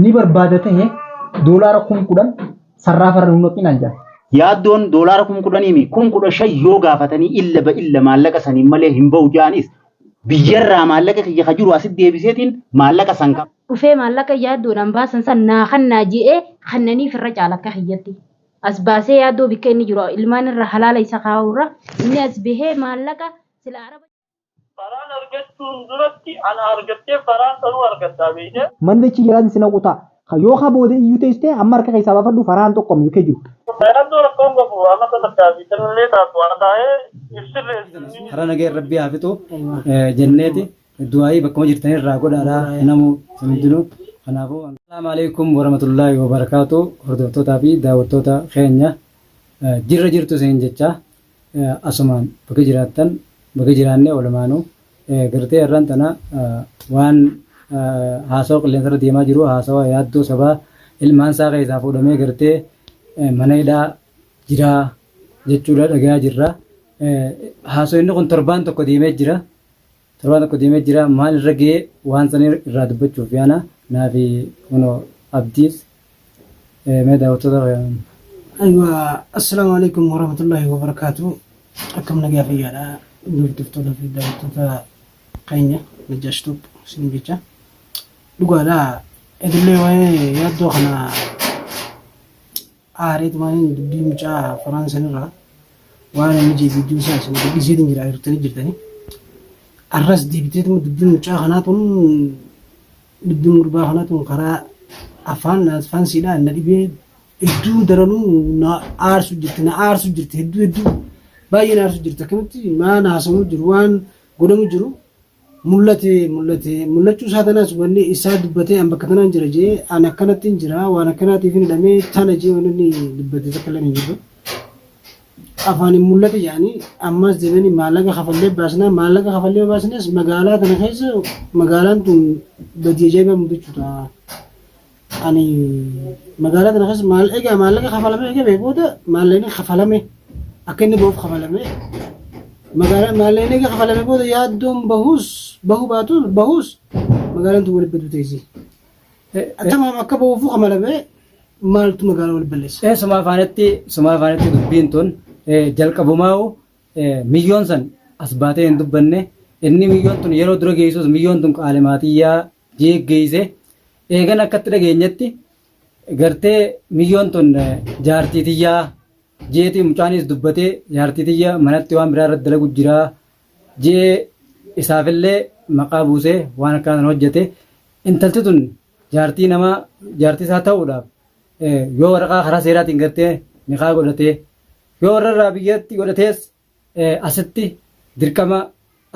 Ni barbaada tahe doolaara 10,000 sarraafa irra nu naqinaan jedhan. Yaaddoon doolaara 10,000 mi 15,000 yoo gaafatanii illa ba illa maallaqa saniin malee hin bahu ja'anis biyyarraa maallaqa kiyya ka jiru asitti deebiseetiin maallaqa san ka. Dhufee maallaqa yaaddoodhaan baasan san naa kannaa je'ee kannaniif irra caala akka kiyyatti. As baasee yaaddoo bikka inni jiru ilmaan irra halaala isa kaa'u irra inni as bahee maallaqa sila araba. Faraan argachuun duratti ana argattee faraan sanuu argattaa beeytee. Manni dachii jalaatiin si naqu ta'a. Ka yoo ka booda iyyuu teessu ta'e amma harka keessaa baafadhu faraan tokko amma UK jiru. Yaaddoo rakkoon qabu amata takkaa fi tanillee taatu haa taa'ee if sirreessu. Karaa nageen rabbii haa fixu jenneeti du'aayii bakkuma jirtan irraa godhaadha namu isin hundinuu kanaafuu. Assalaamu alaikum warahmatullaahi wabarakaatu hordoftootaa fi daawwattoota keenya jirra jirtu isin jecha asumaan baga jiraattan baga jiraanne walumaanuu gartee har'aan tana waan haasawa qilleensarra deemaa jiru haasawa yaaddoo sabaa ilmaan isaa keessaa fuudhamee gartee mana hidhaa jiraa jechuudha dhagayaa jirra. Haasawinni kun torbaan tokko deemee jira. Torbaan tokko deemee jira maal irra ga'ee waan san irraa dubbachuuf yaana naafi kunoo abdiis mee daawwattoota Aywa assalaamu alaikum warahmatullahi wabarakaatu akkam nagaa fayyaadha hordoftoota fi daawwattoota keenya Najjaash Tube isin jecha dhugaadha idillee waa'ee yaaddoo kana aareetumaan dubbii mucaa Faraansan irraa waan inni jee viidiyoo isaa isin gadhiiseetiin jira agartanii jirtanii arras deebiteetuma dubbiin mucaa kanaa tun dubbiin gurbaa kanaa tun karaa afaan afaan siidhaa na dhibee hedduu daranuu na aarsu jirti na aarsu jirti hedduu hedduu baay'ee na aarsu jirti akkamitti maan haasamu jiru waan godhamu jiru Mul'ate mul'ate mul'achuu isaa tanaas wanni isaa dubbatee an bakka tanaan jira jee an akkanattiin jira waan akkanaatiif hin hidhamee tana jee wanni inni dubbate takka illee hin jirtu. Afaaniin mul'ate jedhanii ammas deebi'anii maallaqa kafallee baasnaa maallaqa kafallee baasnes magaalaa tana keessa magaalaan tun badii ajaa'ibaa mudachuu ta'a. Ani magaalaa tana keessa maal egaa maallaqa kafalame egaa bee booda maallaqni kafalame akka inni bahuuf kafalame magaalaa maallaqni egaa kafalame booda yaaddoon bahus bahuu baatu bahus magaalaan tun walitti baduu teessi. Tamaam akka bahuufuu kafalame maaltu magaalaa walitti balleessa? Ee sumaa afaanitti sumaa afaanitti dubbiin tun jalqabumaa'u miyyoon san as baatee hin dubbanne inni miyyoon tun yeroo dura geessus miyyoon tun qaalimaatiyyaa jee geeyse eegan akkatti dhageenyetti gartee miyyoon tun jaartii tiyyaa jeeti mucaanis dubbatee jaartii tiyya manatti waan biraa irratti dalagu jiraa jee isaafillee maqaa buusee waan akkanaa sana hojjete intalti tun jaartii namaa jaartii isaa ta'uudhaaf yoo waraqaa karaa seeraatiin gartee nikaa godhatee yoo warra irraa biyyatti godhatees asitti dirqama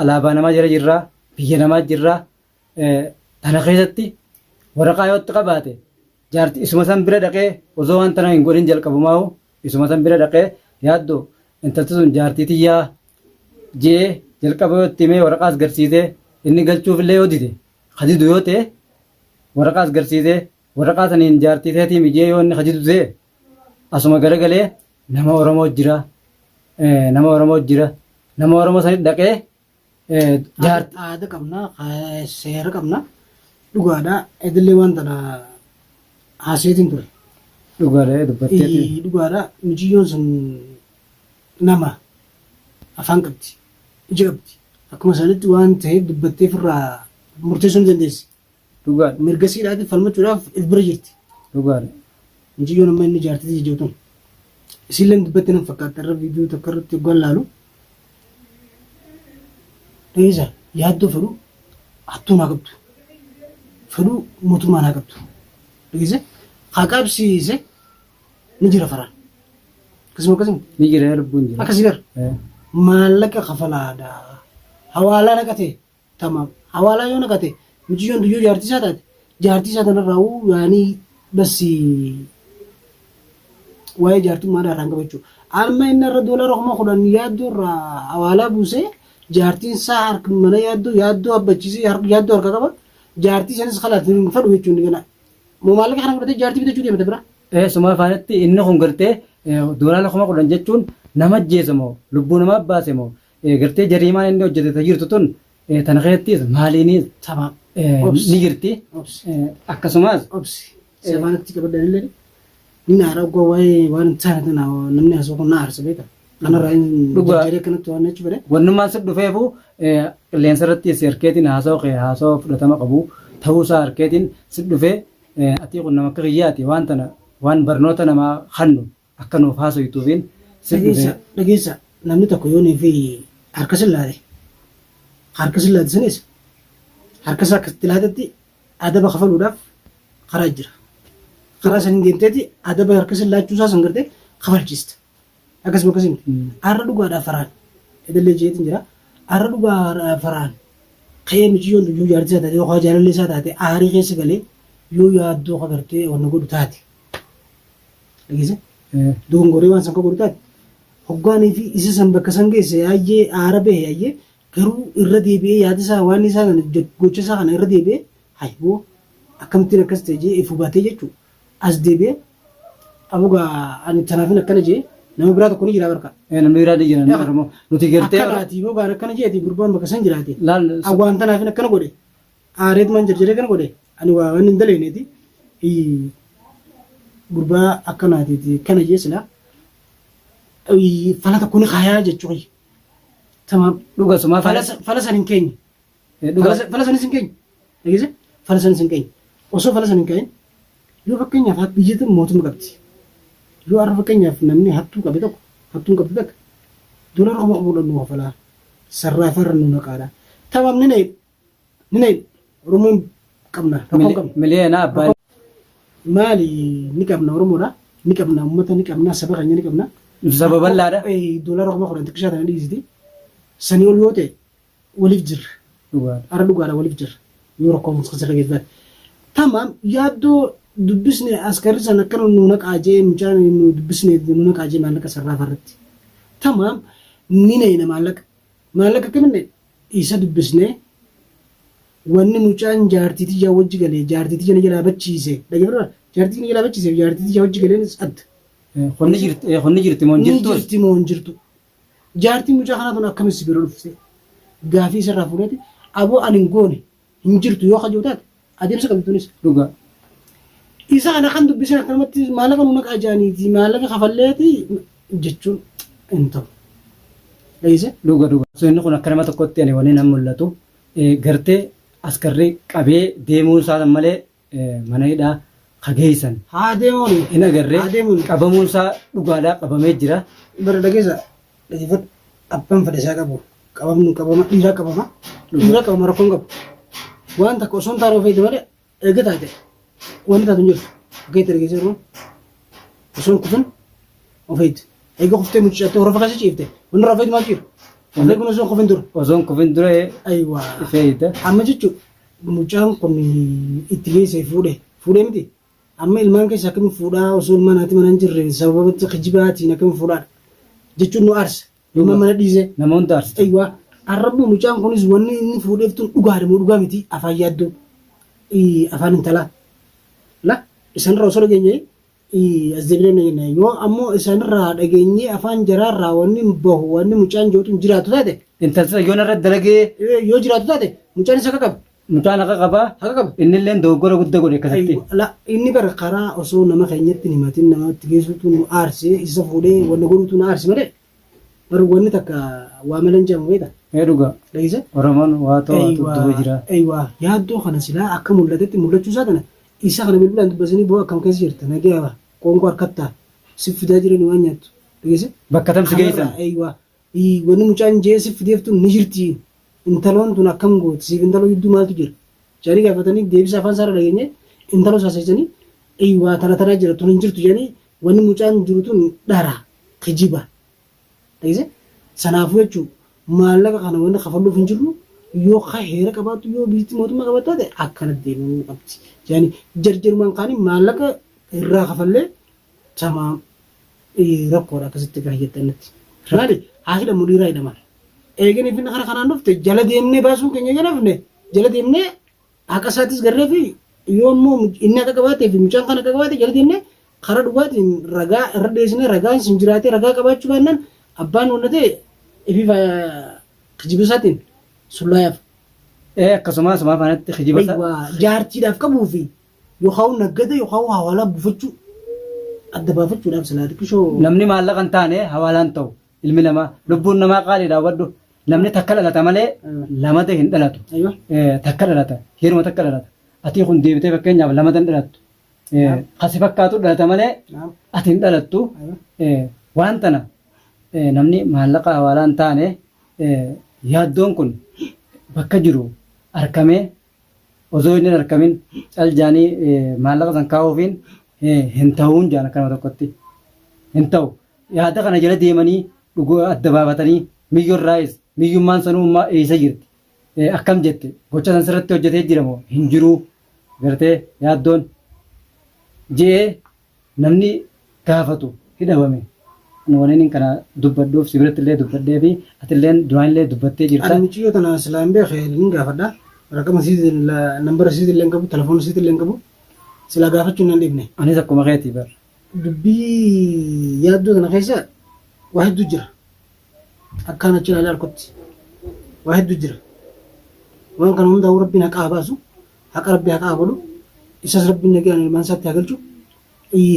alaabaa namaa jala jirraa biyya namaa jirraa tana keessatti waraqaa yoo itti qabaate jaarti isuma san bira dhaqee osoo waan tana hin godhin jalqabumaahu isuma san bira dhaqee yaaddo intalti sun jaartii tiyyaa jee jalqaba yoo itti himee waraqaas garsiisee inni galchuufillee yoo dide ka didu yoo ta'e waraqaas garsiisee waraqaa saniin jaartii teetii mijee yoo inni ka didu ta'e asuma garagalee nama Oromoo jira nama Oromoo jira nama Oromoo sanitti dhaqee Jaarti. Aada qabna, seera qabna. Dhugaadha. Edillee waan tana haaseetiin ture. Dhugaadha dubbatteeti. Dhugaadha. Mucayyoon sun nama afaan qabdi, ija qabdi. Akkuma isaanitti waan ta'e dubbattee ofirraa murteessuu ni dandeessi. Dhugaadha. Mirga siidhaatiif falmachuudhaaf if bira jirti. Dhugaadha. Mucayyoon amma inni jaartitii jijjiiru tun. Isiilleen dubbatti nan fakkaata irra viidiyoo tokko irratti hoggaan laalu. Dheesa yaaddoo fedhu hattuun haa qabdu. Fedhu mootummaan haa qabdu. Dheesa haa qabsiise ni jira faraan. Akkasuma akkasuma. Ni jira lubbuun jira. Akkasii gara. Maallaqa kafalaadha. Hawaalaa naqatee. Tamaam. Hawaalaa yoo naqate mucayyoon tun yoo jaartii isaa taate jaartii isaa tanarraa uu yaanii bassi waa'ee jaartummaadhaa irraa hin qabu jechuudha. Amma inni irra doolara 10,000 yaaddoo irraa hawaalaa buusee jaartiin isaa harka mana yaaddoo yaaddoo abbachiisee yaaddoo harka qaba. Jaartii sanis kalaas hin fedhu jechuun gana. Moo maallaqa kana fudhatee jaartii bitachuu deemte bira. Ee sumaa afaanitti inni kun gartee doolaara 10,000 jechuun nama ajjeese moo lubbuu namaa baase moo gartee jariimaan inni hojjete ta jirtu tun tana keessattis maaliinis Tamaam. Obsi. Ni jirti. Obsi. Akkasumas Obsi. Si afaanitti qabadhan illee ni naara oggaa waa'ee waan hin taane tana namni haasa'u kun na aarsa beekta. Kanarraa hin Dhugaa. jajjaree akkanatti waan jechuu fedhe. Wannummaan si dhufeefu qilleensa irratti si harkeetiin haasawaa kee haasawaa fudhatama qabu ta'uusaa harkeetiin si dhufee atii kun nama akka kiyyaati waan tana waan barnoota namaa kannu akka nuuf haasoytuufiin si Dhageessa dhufee. Dhageessa namni tokko yoonii fi harka si laate harka si laate sanis harka isaa akka itti laatetti adaba kafaluudhaaf karaa jira. Karaa saniin deemteeti adaba harka si laachuu isaa san gartee kafalchiista. Akkasuma akkasii miti. Arra dhugaadhaa faraan edallee jeetiin jira. Arra dhugaa faraan ka'ee miciyyoon yoo jaartii isaa taate yookaan jaalallee isaa taate aarii keessa galee yoo yaaddoo ka gartee wanna godhu taate. Dhageesse? Dogongoree waan san ka godhu taate. Hoggaanii fi isa san bakka san geesse ayyee aara bahe ayyee garuu irra deebi'ee yaada isaa waan isaa kana gocha isaa kana irra deebi'ee hayboo akkamittiin akkas ta'e jee if hubatee jechuudha. As deebi'ee abugaa ani tanaafin akkana jee nama biraa tokko ni jira barka. Namni biraa ni jira namni Oromoo. Nuti gartee Akkanaati bogaan akkana jeeti gurbaan bakka san jiraate. Laal Waan tanaafin akkana godhe. Aareetumaan jarjaree kana godhe ani waa waan hin daleeneeti. Gurbaa akkanaatiiti kana jee silaa fala tokko ni kaayaa jechuu kiyya. Tamaam. Dhuga sumaa fala fala san hin keenye. Dhuga Fala sanis hin keenye. Dhageesse? Fala sanis hin keenye. Osoo fala san hin ka'in yoo fakkeenyaaf biyyi tun mootummaa qabdi. Yoo har'a fakkeenyaaf namni hattuu qabe tokko hattuun qabdu takka doolaara 10,000 nu kafalaa sarraafarra nu naqaadha. Tamaam ni na'e ni na'e Oromoon qabna rakkoo qabna. Miliyoona abbaa Maali ni qabna Oromoodha ni qabna uummata ni qabna saba keenya ni qabna. Saba bal'aadha. Doolaara 10,000 xiqqishaa tana dhiisiti. Sanii ol yoo ta'e waliif jirra. Dhugaadha. Ara dhugaadha waliif jirra. Yoo rakkoon sirra geessifaate. Tamaam yaaddoo dubbisne askarri san akkana nu naqaa jee mucaan nu dubbisne nu naqaa jee maallaqa sarraafa irratti. Tamaam ni neeyna maallaqa. Maallaqa akkamiin isa dubbisne wanni mucaan jaartii tiyyaa wajji galee jaartii tiyya na jalaa bachiise. Dhaggeeffadhaa jaartii na jalaa bachiise jaartii tiyyaa wajji galeenis adda. Kunni jirti kunni jirti moo hin Ni jirtu? jirti moo hin jirtu? Jaartiin mucaa kanaa tun akkamiin si bira dhufte? Gaafii isarraa fuudheeti aboo ani hin goone hin jirtu yoo kajoo taate adeemsa qabdi tunis. Dhugaa. Isa kana kan dubbisan akkanumatti maallaqa nu naqaa jaaniiti maallaqa kafalleeti jechuun hin ta'u. Dhageesse? Dhuga dhuga. So inni kun akka nama tokkotti ani wanni nan mul'atu gartee askarri qabee deemuu isaa malee mana hidhaa ka geessan Haa deemuuni. hin agarre Haa deemuuni. qabamuun isaa dhugaadhaa qabamee jira. Bara dhageessa dhageeffadhu abbaan fedha isaa qabu qabamnu qabama dhiiraa qabama dhiiraa qabama rakkoon qabu waan takka osoo hin taane of eegde malee eega taate wanti taatu hin jirtu akka itti dhageessee jiru osoo hin kufin of eegde eega kuftee mucucaattee horofa keessa ciifte wanni irraa of eegdu maaltu jira of eeguun osoo hin kufin dura. Osoo hin kufin dura Ayiwaa. fe'ita. Amma jechuun mucaan kun itti geesse fuudhe fuudhee miti amma ilmaan keessa akkamiin fuudhaa osoo ilmaan haati mana hin jirre sababa kijibaatiin akkamiin fuudhaadha jechuun nu aarsa ilmaan mana dhiisee. Nama hunda aarsita. Ayiwaa arrabmoo mucaan kunis wanni inni fuudheef tun dhugaadha moo dhugaa miti afaan yaaddoo afaan intalaa la isanirraa osoo dhageenye as deebinee ni jenna yoo ammoo isaanirraa dhageenyee afaan jaraarraa wanni bahu wanni mucaan jiru tun jiraatu taate Intalti yoon irra dalagee yoo jiraatu taate mucaan isa akka qaba mucaan haqa qabaa haqa qaba. Innilleen dogoggora guddaa godhe akkasitti. La inni bara karaa osoo nama keenyatti hin himatin namatti geessutu nu aarse isa fuudhee wanna godhutu nu aarse malee bar wanni takka waa malee hin jedhamu beekta. Ee dhugaa. Dhageesse? Oromoon waa ta'u duuba jira. Eeywaa yaaddoo kana silaa akka mul'atetti mul'achuu isaa kana isa kana bilbilaan dubbasanii boo akkam keessa jirta nagaya qoonqoo harkattaa si fidaa jirani waan nyaattu dhageesse? Bakka tam si geessan. Eeywaa wanni mucaan jee si fideef tun ni jirti intaloon tun akkam gooti siif intaloo jidduu maaltu jira jedhanii gaafatanii deebisa afaan isaarra dhageenye intaloo saaseessanii eeywaa tana tanaa jira tun hin jirtu jedhanii wanni mucaan jiru tun dhara kijiba dhageesse sanaafuu jechuun maallaqa kana wanni kafalluuf hin jirru yoo ka heera qabaattu yoo biitti mootummaa qabaattu taate akkana deemuu qabdi jedhanii jarjarumaan kaanii maallaqa irraa kafallee tamaam rakkoodha akkasitti gara jettanitti. Maali haa hidhamu dhiiraa hidhaman. Eeganii finna kara kanaan dhufte jala deemnee baasuun keenya jala dhufne jala deemnee haqa isaatis garree fi yoo immoo inni haqa qabaatee fi mucaan kan haqa qabaate jala deemnee karaa dhugaatiin ragaa irra dhiyeessinee ragaan sun jiraatee ragaa qabaachuu baannaan abbaan wanna ta'e ifiif kijiba isaatiin sullaa yaafa. Akkasuma sumaa afaanitti kijiba isa. Aywa jaartiidhaaf qabuu fi yookaan naggada yookaan hawaalaa buufachuu adda baafachuudhaaf silaa xiqqishoo. Namni maallaqa hin taane hawaalaan ta'u ilmi namaa lubbuun namaa qaaliidha hubadhu namni takka dhalata malee lamata hin dhalatu. Aywa. Takka dhalata yeruma takka dhalata atii kun deebitee fakkeenyaaf lamata hin dhalattu. Kasi fakkaatu dhalata malee ati hin dhalattu. Waan tana namni maallaqa hawaalaa hin taane yaaddoon kun bakka jiru arkamee osoo inni hin arkamin cal jaanii maallaqa san kaa'uufiin hin ta'uun jaan akka nama tokkotti hin ta'u. Yaada kana jala deemanii dhuguu adda baafatanii miyyoo irraayis miyyummaan sanuu ammaa eessa jirti? Akkam jette gocha san sirratti hojjetee jira moo hin jiruu gartee yaaddoon je'ee namni gaafatu hidhabame. Ani waniin kana dubbadhuuf si biratti illee dubbadhee fi atilleen duraan illee dubbattee jirta. Ani mucayyoo tana silaa hin beeke hin gaafadha. Raqama isiitiin nambara isiitiin illee hin qabu, telefoona isiitiin illee hin qabu. Silaa gaafachuun nan dhibne. Anis akkuma keetii bar. Dubbii yaaddoo tana keessa waa hedduu jira. Akkaan achi ilaalee harkutti waa hedduu jira. Waan kana hundaa'uu rabbiin haqa haa baasu. Haqa rabbi haqa haa godhu. Isas rabbiin nagaan ilmaan isaatti haa galchu.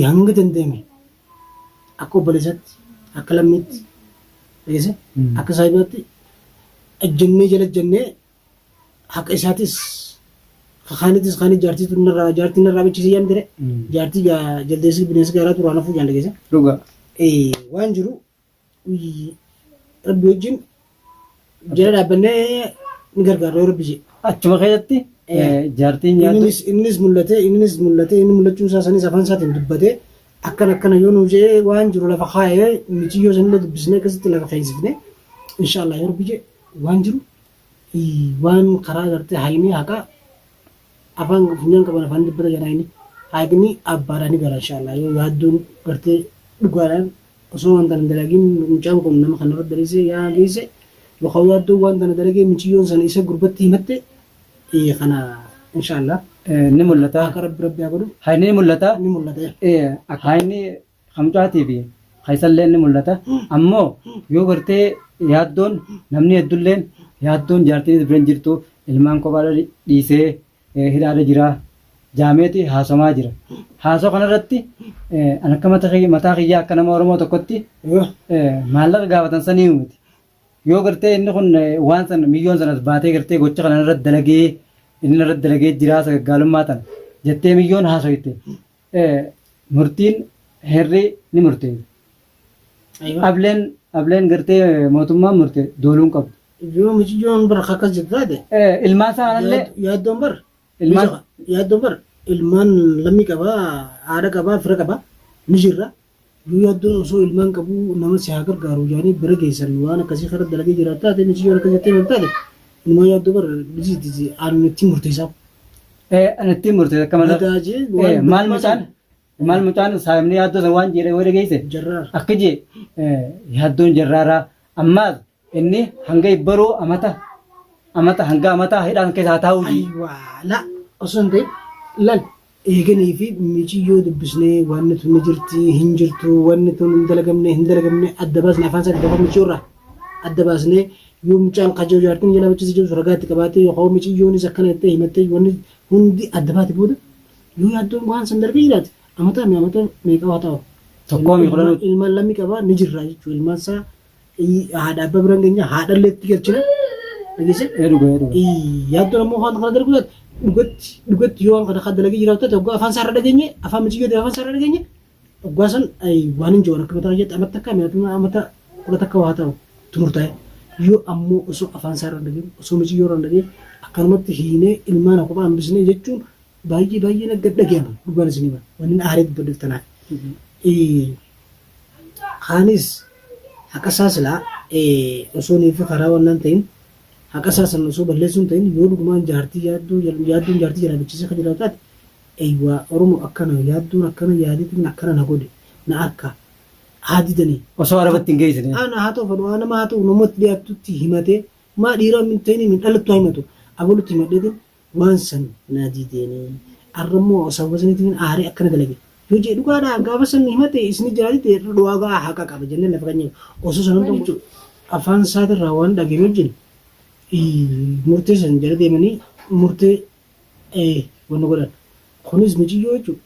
Hanga danda'ame akka obboleessaatti, akka lammiitti, dhageesse akka saahibaatti ejjennee jala ejjennee haqa isaatis kaanitis kaanii jaartii tun narraa jaartii narraa bichise yaan dire jaartii jaldeessi bineensi gaaraa turaa nafuu jaan dhageesse. Dhugaa. Waan jiru Rabbi wajjin jala dhaabbannee ni gargaarra yoo Rabbi jedhe. Achuma keessatti jaartiin nyaatu. Innis mul'atee innis mul'atee inni mul'achuu isaa sanis afaan isaatiin dubbatee akkana akkana yoo nuu jedhee waan jiru lafa kaayee miciyyoo sanillee dubbisnee akkasitti lafa keensifnee inshaallah yoo Rabbi jedhe waan jiru waan karaa gartee haynii haqaa afaan funyaan qaban afaan dubbata jedha inni haqni abbaadhaan ni gala inshaallah yoo yaaddoon gartee dhugaadhaan osoo waan tana dalagin mucaan kun nama kana irratti dalagee yaa geesse yookaan yaaddoon waan tana dalagee miciyyoon sana isa gurbatti himatte kana inshaallah Ni mul'ata. Akka rabbi rabbi haa godhu. Hayni ni mul'ata. Ni mul'ata. Hayni hamcaatii fi haysallee ni mul'ata. Ammoo yoo gartee yaaddoon namni heddulleen yaaddoon jaartiin bira hin jirtu ilmaan kophaadha dhiisee hidhaadha jira jaameeti haasomaa jira. Haasoo kanarratti an akka mataa kiyyaa akka nama Oromoo tokkotti maallaqa gaafatan sanii miti. Yoo gartee inni kun waan san miyyoon sanas baatee gartee gocha kana irratti dalagee inni irratti dalagee jira sagaggaalummaa tana jettee miyyoon haasoyte murtiin heerri ni murteessa. Ableen ableen gartee mootummaan murte dooluun qabdu. Yoo miciyyoon bar akkas jettu taate. Ilmaan isaa kanallee. Yaaddoon bar. Ilmaan. Yaaddoon bar ilmaan lammii qabaa haadha qabaa fira qabaa ni jirra. Yoo yaaddoon osoo ilmaan qabuu nama si haa gargaaru jedhanii bira geessan waan akkasii karaa dalagee jiraatu taate miciyyoon akkas jettee hin taate ilmaan yaaddoo bar bisiiti aan ittiin murteessaa. An ittiin murteessa akka malee. Madaajee Maal mucaan maal mucaan saayimni yaaddoo san waan jedhe yoo dhageesse Jarraara. akka jee yaaddoon jarraaraa ammaas inni hanga ibbaroo amata amata hanga amataa hidhaan keessa haa taa'uu jee. Ayiwaa la osoo hin ta'in lal eeganii fi miciyyoo dubbisnee wanni tun ni jirti hin jirtu wanni tun hin dalagamne hin dalagamne adda baasne afaan isaa gafa miciyyoorraa adda baasnee yoo mucaan kajoo jaartiin jala bachise jiru ragaa itti qabaatee yookaan miciyyoonis akkana jettee himattee wanni hundi adda baate booda yoo yaaddoon waan san darbee jiraate amataa mi amata meeqa haa ta'u. Tokkoo mi kudhanuu. Ilmaan lammi qabaa ni jirra jechuudha ilmaan isaa haadha abbaa biraan keenya haadha illee itti galchina. Dhageesse? Ee dhuga ee dhuga. Yaaddoon ammoo waan kana darbu taate dhugatti dhugatti yoo waan kana kan dalagee jiraatu taate hoggaa afaan isaarra dhageenye afaan miciyyoo afaan isaarra dhageenye hoggaa san waan hin jiru akka mataa jette amata takka amata kudha takka waa ta'u tumurtaa'e. Yoo ammoo osoo afaan isaarra dhageenye osoo miciyyoo irra dhageenye akkanumatti hiinee ilmaan kophaa hambisnee jechuun baay'ee baay'ee nagga dhagayama dhugaan isin hima wanni aaree dubbadhuuf tanaaf. Kaanis haqa isaa silaa osoo niifi karaa wannaan ta'in haqa isaa san osoo balleessuun ta'in yoo dhugumaan jaartii yaaddoo yaaddoon jaartii jalaa bichise ka jiraatu taate eywaa Oromo akkana yaaddoon akkana yaadeetiin akkana na godhe na arka haa didanii. Osoo arabatti hin geessine. Ana haa ta'u fedhu nama haa ta'u namatti dhiyaattutti himatee maa dhiiraa hin ta'in hin dhalattu haa himatu abalutti himadheetiin waan san naa diideeni arra immoo sababa saniitiin aaree akkana dalage yoo jee dhugaadha gaafa san himate isni jalaa dide dhugaa haqa qaba jennee lafa keenye osoo san hunda jechuudha afaan isaatirraa waan dhageenye wajjin Murtee san jala deemanii murtee wanna godhan. Kunis miciyyoo jechuudha.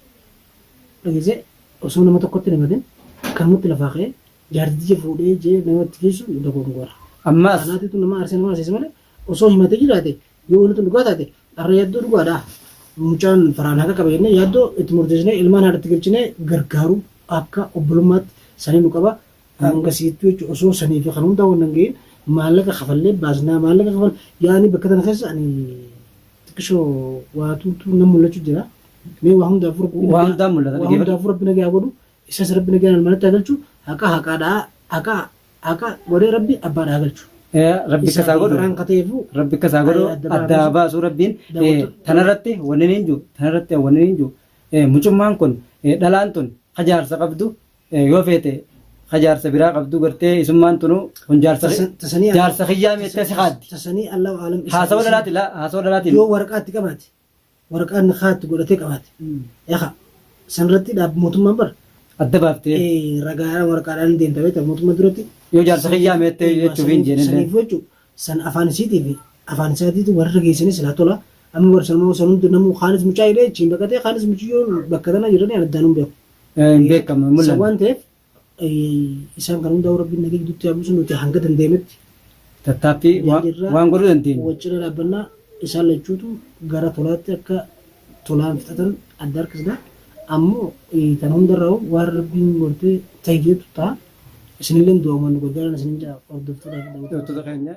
Dhageessee osoo nama tokkotti hin himatin akkanumatti lafaa ka'ee jaartii tiyya fuudhee jee namatti geessuun dogongora. Ammas. Kanaatitu nama aarsee nama aarsiisa malee osoo himatee jiraate yoo wanti tun dhugaa taate har'a yaaddoo dhugaadha. Mucaan faraan haqa qaba jennee yaaddoo itti murteessinee ilmaan haadhatti galchinee gargaaruu akka obbolummaatti sanii nu qaba. Hanga siittuu jechuun osoo sanii fi kan hundaa wannan ga'iin maallaqa kafallee baasnaa maallaqa kafal yaani bakka tana keessa ani xiqqishoo waatuutu nan mul'achuu jira. Mee waa hundaafuu rabbi Waa hundaa mul'ata waa dhaggeeffadhu. hundaafuu rabbi nagaa haa godhu isas rabbi nagaan almanatti haa galchu haqa haqaadhaa haqa haqa godhee rabbi abbaadhaa haa galchu. Rabbi Isaa akkasaa fi godhu. faraan ka ta'eefu Rabbi akkasaa godhu adda adda baasu. baasu rabbiin Daawwattoota- tanarratti wanni niin jiru tanarratti wanni niin jiru mucummaan kun dhalaan tun ka jaarsa qabdu Yoo feete ka jaarsa biraa qabdu gartee isummaan tunu kun jaarsa Tasanii jaarsa kiyyaa meettee si kaaddi. Tasanii Allahu alam isa- Haasawa dhalaati la haasawa dhalaatiin yoo waraqaa itti qabaate waraqaa inni kaatti godhatee qabaate eegaa sanirratti dhaab mootummaan bara adda baaftee ragaadhaan waraqaadhaan deemta beekta mootummaa duratti yoo jaarsa kiyyaa meettee jechuuf hin jeenillee. saniif jechuun san afaan isiitii fi afaan isaatiitu warra geessanis silaa tola amma warra sanuma san hundi namuu kaanis mucaa hidhee achiin baqatee kaanis mucayyoon bakka tana jiranii addaan hin beeku. Hin beekamu hin Isa mul'anne. waan ta'eef isaan kan hundaa'u rabbiin nagaa gidduutti haa buusu nuti hanga dandeenyetti Tattaaffii waan jirra. waan godhuu dandeenyu. Wal cina dhaabbannaa isaan lachuutu gara tolaatti akka tolaan fixatan adda harkisna. Ammoo tan hundarraa waan rabbiin gortee ta'e jedhu ta'a. Isinillee du'aa nu gargaaran isinin jedha hordoftoota fi daawwattoota. Hordoftoota keenya.